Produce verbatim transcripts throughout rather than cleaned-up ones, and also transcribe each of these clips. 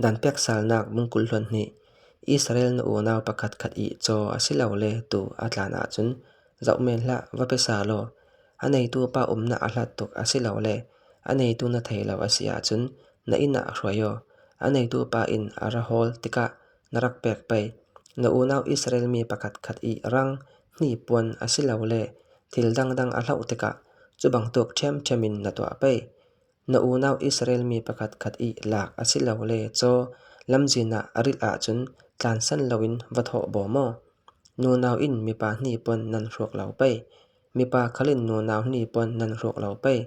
Dan piaksalnak bung kul hluan hnih. Israel na unau pakhatkhat ih caw a si lo le tu a tlan ahcun zoh men hlah, va pia sal aw. A neitu pa umnak a hlat tuk a si lo le a neitu na thei lo a si ahcun na inn ah hruai aw. A neitu pa in a ra hawl tikah na rak pek pei. Na unau Israel mi pakhatkhat ih rang, hnipuan a si lo le thil dangdang a hloh tikah cubangtuk ṭhiamṭhiam in na tuah pei. Na unau Israel mi pakhatkhat ih lak a si lo le caw lamzin ah a rilh ahcun tlansan loin va thawh bawm aw. Nunau in mipa hnipuan nan hruk lo pei. Mipa khal in nunau hnipuan nan hruk lo pei.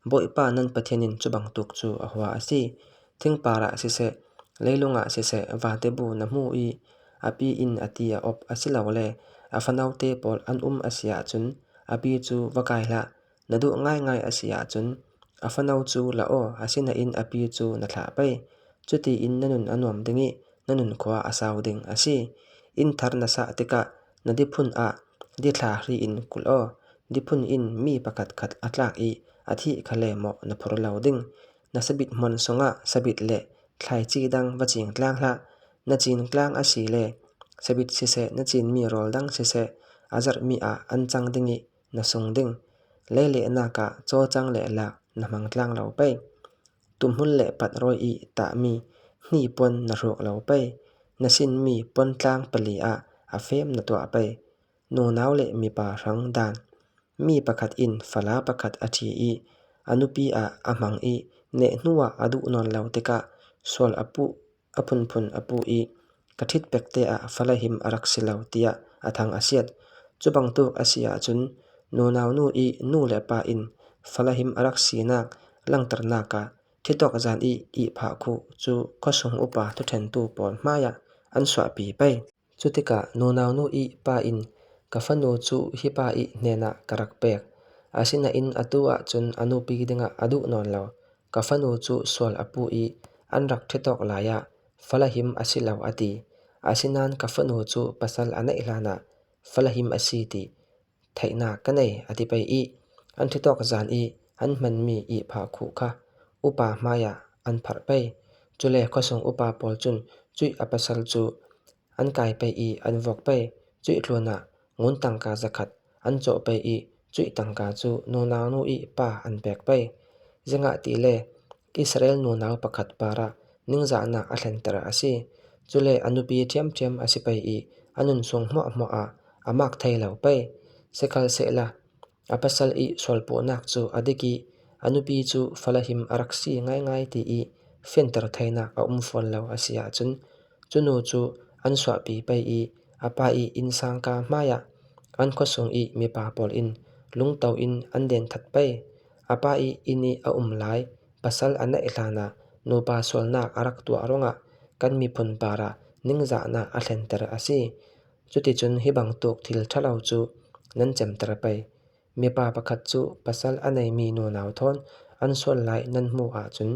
Bawipa nan Pathian in cubangtuk cu a hua a si. Thing parah siseh, leilung ah siseh, vantebu na hmu ih a pi in a ti a op a si lo le a fanote pawl an um a si ahcun a pi cu va kai hlah. Na duh ngaingai a si ahcun a fano cu la aw, asinain a pi cu na thlah pei. Cutiin na nun a nuam ding ih na nun khua a sau ding a si. Inn thar na sah tikah na diphun ah dithla hri in kulh aw. Diphun in mi pakhatkhat a tlak ih a thih khal le mawh na phur lo ding. Na sabit hmuan sungah sabit le thlaici dang va cingtlang hlah. Na cingtlang a si le sabit siseh, na cinmi rawl dang siseh, a zarhmi ah an cang ding ih na sung ding. Leilehnak ah cawcang le lak na hmang tlang lo pei. Tuuhmun le patrawi ih tahmi hnipuan na hruk lo pei. Na sinmi puantlang pali ah a fem na tuah pei. Nunau le mipa hrang dan. Mi pakhat in fala pakhat a ṭhi ih a nupi ah a hmang ih neh hnuah a duh nawn lo tikah sual a puh, a phunphun a puh ih ka ṭhit pekte ah fala him a rak si lo, tiah a thang a siat. Cubangtuk a si ahcun nunau nu ih nu le pa in fala him a rak sinak langternak ah ṭhitawk zan ih ihphah khuh cu khuasung upa thuṭhentu pawl hmaiah an suahpi pei. Cutikah nunau nu ih pa in, "Ka fanu cu hi pa ih hnenah ka rak pek. Asinain atu ahcun a nupi dingah a duh nawn lo. Ka fanu cu sual a puh ih an rak ṭhitawk lai ah fala him a si lo," a ti. "Asinain ka fanu cu pasal a neih hlanah fala him a si ti theihnak ka nei," a ti pei ih an ṭhitawk zan ih an hmanmi ihphah khuh kha upa hmaiah an pharh pei. Cule khuasung upa pawl cun cuih a pasal cu an kai pei ih an vuak pei. Cuih tlunah ngun tangka zakhat an cawh pei ih cuih tangka cu nunau nu ih pa an pek pei. Ziangahtile Israel nunau pakhat parah ningzahnak a thlenter a si. Cule a nupi ṭhiamṭhiam a si pei ih a nun sung hmuahhmuah ah a mak thei lo pei. Sikhalsehla a pasal ih sualpuhnak cu a dik ih a nupi cu fala him a rak si ngaingai ti ih fianter theinak a um fawn lo a si ahcun, cu nu cu an suahpi pei ih a pa ih innsangka hmaiah an khuasung ih mipa pawl in lungto in an denthat pei. A pa ih inn ih a um lai pasal a neih hlanah nupa sualnak a rak tuah ruangah kan miphun parah ningzahnak a thlenter a si. Cuticun hi bangtuk thil ṭhalo cu nan cemter pei. Mipa pakhat cu pasal a neimi nunau thawn an sual lai nan hmuh ahcun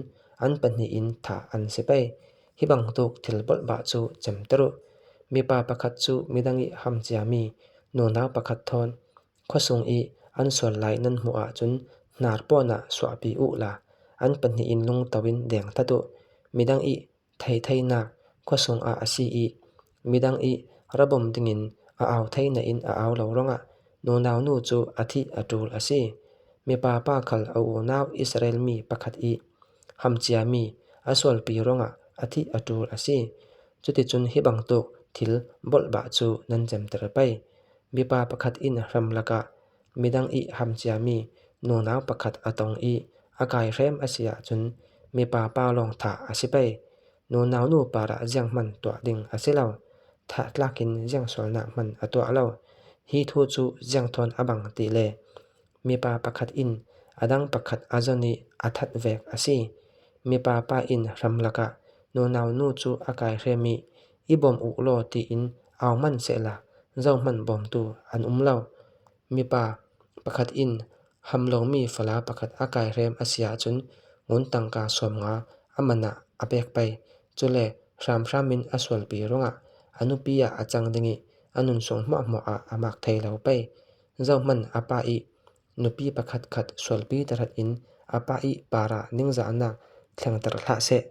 an pahnih in thah an si pei. Hi bangtuk thil bawlhbah cu cemter uh. Mipa pakhat cu midang ih hamciami nunau pakhat thawn khuasung ih an sual lai nan hmuh ahcun hnar pawn ah suahpi uhla an pahnih in lungto in dengthat uh. Midang ih theitheinak khuasung ah a si ih midang ih rabawm dingin a au thei nain a au lo ruangah nunau nu cu a thih a ṭul a si. Mipa pa khal a unau Israel mi pakhat ih hamciami a sualpi ruangah a thih a ṭul a si. Cuticun hi bangtuk thil bawlhbah cu nan cemter pei. Mipa pakhat in hramlak ah midang ih hamciami nunau pakhat a tong ih a kaihrem a si ahcun mipa pa lawng thah a si pei. Nunau nu parah zianghman tuah ding a si lo. Thah tlakin ziangsualnak hman a tuah lo. Hi thu cu ziangthawn a bang ti le mipa pakhat in a dang pakhat a zon ih a that vek a si. Mipa pa in hramlak ah nunau nu cu a kaihrem ih, "I bawm uh law," tiin au hman sehla zohman bawmtu an um lo. Mipa pakhat in ham lomi fala pakhat a kaihrem a si ahcun ngun tangka sawmnga a man ah a pek pei. Cule hramhram in a sualpi ruangah a nupi ah a cang ding ih a nun sung hmuahhmuah ah a mak thei lo pei. Zohman a pa ih nupi pakhatkhat sualpi tahratin a pa ih parah ningzahnak thlengter hlah seh.